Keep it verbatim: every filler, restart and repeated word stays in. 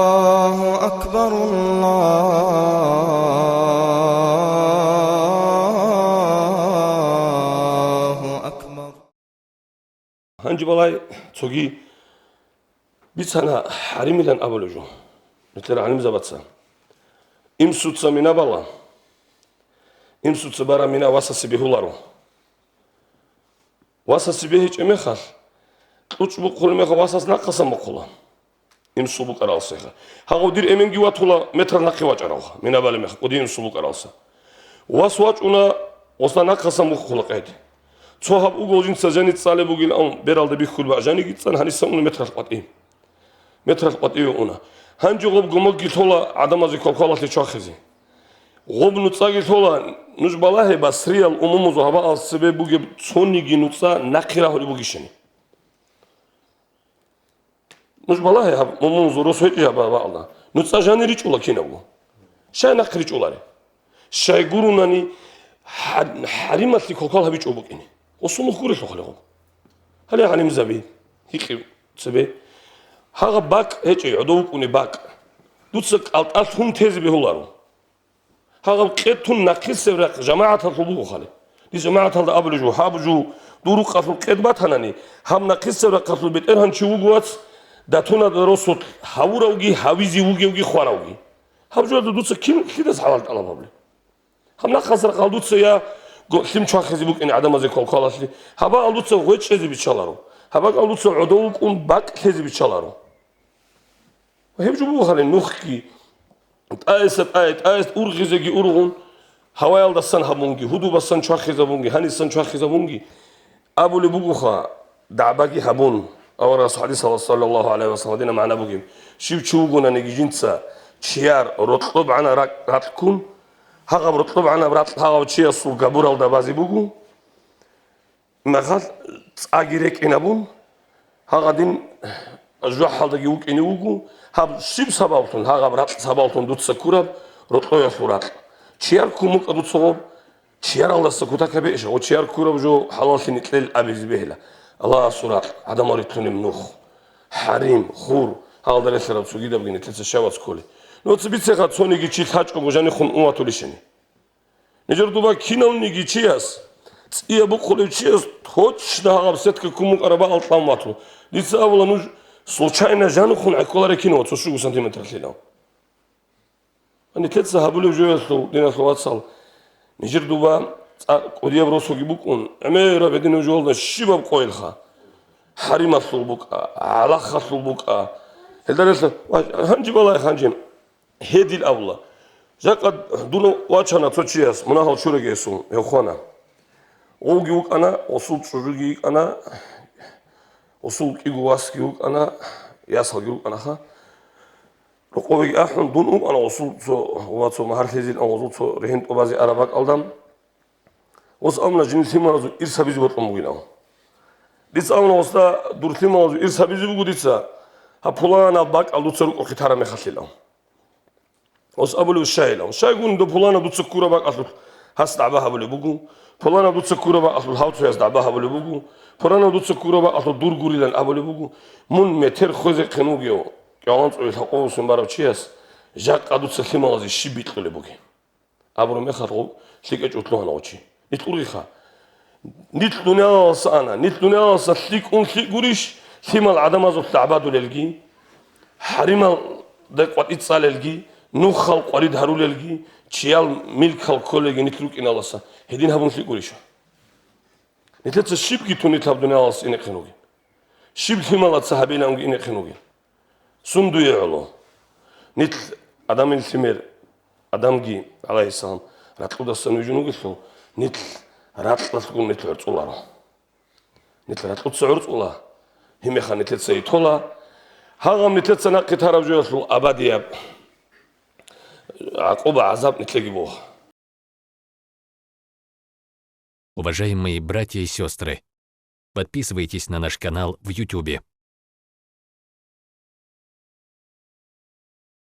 الله أكبر، الله أكبر. Гьанже балай, цоги бицана хӀаримилан абулеб жо. Нилъер гӀалимзабаца. Имсуца мина бала. Имсуца бара мина васасе бегьуларо. Васасе бегьичӀеб мехалъ, кьучӀ бухъулеб мехалъ васас нахъасан бухъула. Имсул букӀаралсеха. Гьагъав дир эменги ватула метрал нахъе вачӀаравха, мина балеб мехалъ, кӀудияб имсул букӀаралса. Вас вачӀуна, васда нахъасан бухъула къед. Цо гьаб угол жинца жани цӀалеб бугилан, бералда бихьулеб жаниги цӀан, гьаниса уна метрал къватӀи. Метрал къватӀиве уна. Гьанже гъоб гомогги лъола гӀадамазе квалквалалъе чвахизе. Гъоб нуцӀаги лъола, нуж балагье, Басриял умумузул гьабаал цебе бугеб цониги нуцӀа нахъе рагьулеб бугищани. Нуж балагье гьаб умумузул рос гьечӀищ гьаб гьабаалда. НуцӀа жани ричӀула кинабго. Щай нахъе ричӀулари? Щай гурунани хӀа-, хӀарималъе квалквал гьабичӀо букӀине. Гъосул нух гурелъулха гъоб. Гьале гӀалимзаби, гьикъи цебе. Гьагъаб бакӀ гьечӀей, гӀодов вукӀунеб бакӀ. Дуца кӀалтӀа лъун тезе бегьуларо. Гьагъаб къед тун нахъисеб рахъ жамагӀаталъул буго хали. Дир жамагӀаталда абулеб жо, гьаб жо, дур рукъалъул къед батанани, гьаб нахъисеб рахъалъул бетӀергьан чи вуго, вац, датунаб росулъ гьавуравги, гьавизе вугевги, хваравги. Гьаб жо дуца кин лъидас хӀалал тӀалаб гьабулеб? Гьаб нахъасан рахъал дуца я го-, лъим чвахизе букӀине гӀадамазе квалквалалъе, гьабаал дуца гъвечӀезе биччаларо, гьабаал дуца гӀодов вукӀун бакӀ лъезе биччаларо. Ва гьеб жо буго гьале нухги, тӀаэса тӀае, тӀаэс ургъизеги ургъун, гьаваялдасан гьабунги, гьудубасан чвахизабунги, гьанисан чвахизабунги, абулеб бугоха, дагӀбаги гьабун, аварагас хӀадисалда, саллаллагьу гӀалайгьи ва саллам, гьадинаб магӀна бугеб: щив чи вугонаниги жинца чияр рокьоб гӀана ракь-, ракь ккун, гьагъаб рокьоб гӀанаб ракь гьагъав чиясул габуралда базе буго, Мехалъ цӀаги рекӀинабун, гьагъадин жужахӀалдаги вукӀине вуго, гьаб щиб сабаблъун, гьагъаб ракь сабаблъун дуца ккураб рокьоялъул ракь. Чияр ккун букӀа дуца гъоб, чияралдаса кутакаб гьечӀищ, гъо чияр ккураб жо хӀалаллъи никьел абизе бегьила. Аллагьасул ракь, гӀадамал рилълъунеб нух, хӀарим, хур, гьалда релълъараб цогидабги нилъеца щай вац кколеб. Нуца бицеха, цониги чи лъачӀого жанихъун ун ватулищани. Нижер дуба киналниги чияс, цӀияб бухъулев чияс точно гьагъаб сетка ккун букӀараб бакӀал кьан бату. Дица абула, нуж случайно жанухъун гӀекколарекинав цо щуго сантиметрлъилав. Нилъеца гьабулеб жоялъул, диналъул вацал, нижер дуба цӀа-, кӀудияб росуги букӀун, гӀемераб гьединав жоялда щибаб къойилха? ХӀарималъул букӀа, гӀалахалъул букӀа. Гьелда релълъа, ва гьанже балай, гьанже. Гьедин абула. Жакъа дун вачана цо чияс, мунагьал чураги гьесул, гьев хвана. Гъовги вукӀана, гъосул чӀужуги йикӀана, гъосул кӀиго васги вукӀана, ясалги рукӀанаха. Рокъовеги ахӀун, дун вукӀана гъосул цо, ва цо магьар лъезилан гъосул цо регьин тӀубазе араб бакӀалда. Гъос абуна, жинда лъималазул ирс гьабизе бокьун бугилан. Дица абуна гъосда, дур лъималазул ирс гьабизе буго дица, гьаб пуланаб бакӀал дуца рукӀухъе тараб мехалъилан. Гъос абулев щайилан. Щайгун доб пуланаб дуца ккураб бакӀалъулъ гьас дагӀба гьабулеб буго, пуланаб дуца ккураб бакӀалъулъ гьав цояс дагӀба гьабулеб буго, пуланаб дуца ккураб бакӀалъулъ дур гурилан абулеб буго, мун метер хвезехъин вугев, кӀалгӀанцӀоялъ гьакъов вуссун барав чияс, жакъа дуца лъималазе щиб бикьулеб бугеб? Абураб мехалъ гъов лъикӀа чӀулъугьана гъов чи. Нилъ ургъиха. Нилъ дуниялаласа ана. Нилъ дуниялаласа лъикӀун лъикӀ гурищ, лъимал гӀадамазул дагӀбадулелги, хӀарималда къватӀи цӀалелги, нухал къварид гьарулелги, чиял милкал кколелги нилъ рукӀиналаса, гьедин гьабун лъикӀ гурищ? Нилъеца щибги тун нилъ гьаб дуниялалас инехъин ругел. Щиб лъималаца гьабиланги инехъин ругел. Сун дуе гӀоло? Нилъ Адамил лъимер, Адамги, гӀалайгьиссалам, ракьудасан вижун вугелъул, нилъ ракьалъгун нилъ гӀорцӀуларо. Нилъ ракьуца гӀорцӀула, гьебмехалъ нилъеца итола, гьагъаб нилъеца нахъе тараб жоялъул абадияб гӀакъуба-гӀазаб нилъеги буго. Уважаемые братья и сестры, подписывайтесь на наш канал в Ютубе.